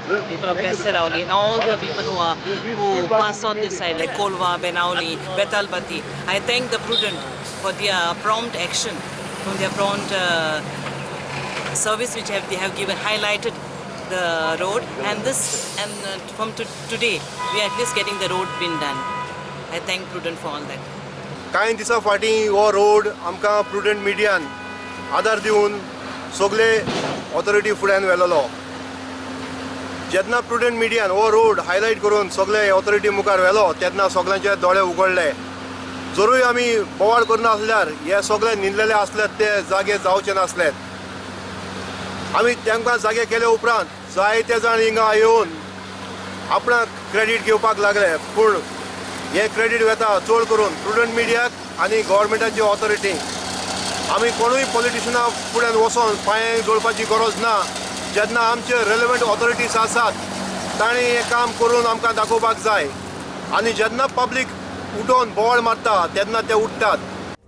People of Seraulim and all the people who pass on this side, like Kolwa, Benaulim, Betalbatim. I thank the Prudent for their prompt action, for their prompt service which they have given, highlighted the road, and this and from today we are at least getting the road been done. I thank Prudent for all that. कांय दिसां फाटीं हो road आमकां prudent मिडियान आदार दिवन सगळे authority फुड्यान व्हेलेलो. जेन्ना प्रुडंट मिडियान हो रोड हायलायट करून सगळे ऑथॉरिटी मुखार व्हेलो तेन्ना सगळ्यांचे दोळे उगडले. जरूय आमी बोवाळ करना आसल्यार हे सगळे न्हिदलेले आसले ते जागे जावचे नासले. आमी तांकां जागे केले उपरांत जायते जाण हिंगा येवन आपणाक क्रेडीट घेवपाक लागले, पूण हे क्रेडीट वता चड करून प्रुडंट मिडियाक आनी गव्हर्मेंटाची ऑथॉरिटी. आमी कोणूय पॉलिटिशना फुड्यान वचोन पांय जोडपाची गरज ना. जेन्ना आमचे रेलेवंट ऑथॉरिटीज आसात तांणी हें काम करून आमकां दाखोवपाक जाय, आनी जेन्ना पब्लीक उठोवन बोवाळ मारता तेन्ना ते उठ्ठात.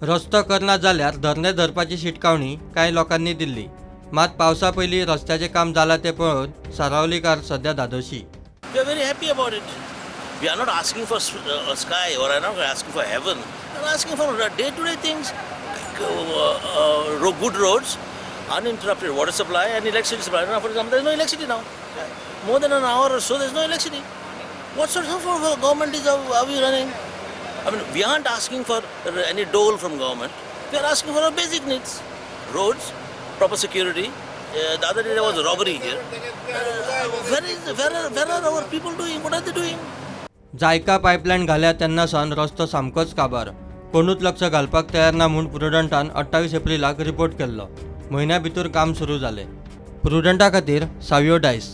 रस्तो करना जाल्यार धरणे धरपाची शिटकावणी कांय लोकांनी दिल्ली, मात पावसा पयलीं रस्त्याचें काम जालां तें पळोवन सारावलीकार सध्या धादोशी. We are very happy about it. We are not asking for a sky or are not asking for heaven. We are asking for day-to-day things, good roads, uninterrupted water supply and electricity supply. Now, for example, there is no electricity now. More than an hour or so, there is no electricity. What sort of government are we running? I mean, we aren't asking for any dole from government. We are asking for our basic needs: roads, proper security. The other day there was a robbery here. Where are our people doing? What are they doing? JICA pipeline घाल्या तेन्ना सावन रस्तो सामकोच काबार, कोणूच लक्ष घालपाक तयार ना म्हूण प्रुडंटान 28 एप्रिलाक रिपोर्ट केल्लो. म्हयन्या भितर काम सुरू जालें. प्रुडंटा खातीर सावियो डायस.